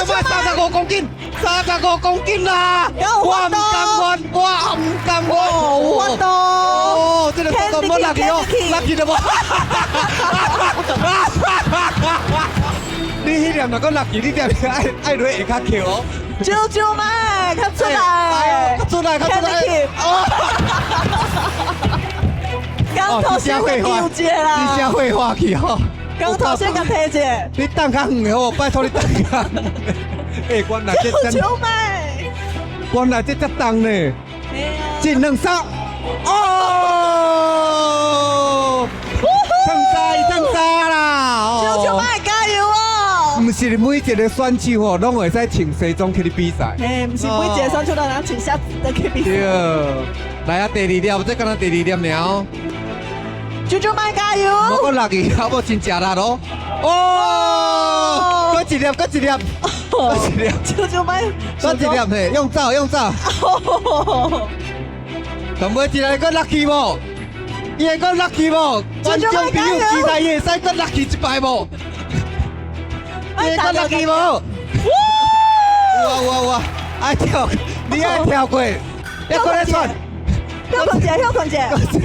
麥35公斤，35公斤啦！我唔甘願，我唔甘願。有法度。哦，這個速度無落去哦，落去就無。你彼粒若閣落去，你踮愛愛落下跤扣哦。啾啾麥，較出來，較出來，較出來。哦。剛頭先個丟一啦。你寫廢話去吼。剛頭先共提一下。你等較遠的好，拜託你等較遠。欸，原來這啾啾麥。原來這遮重呢。一兩三，哦，褪衫褪衫啦！啾啾麥加油哦！毋是每一個選手吼，攏會使穿西裝去咧比賽。嘿，毋是每一個選手都通穿啥子去比賽。對，來啊，第二粒，這敢若第二粒爾哦。啾啾麥加油！無閣落去，好無真食力咯。哦，閣一粒，閣一粒，閣一粒。啾啾麥，閣一粒嘿，用走用走。上尾一个閣落去無？伊會閣落去無？觀眾朋友期待伊會使閣落去一擺無？伊會閣落去無？有啊有啊有啊！愛跳，你愛跳過，抑閣咧喘。歇睏者，歇睏者。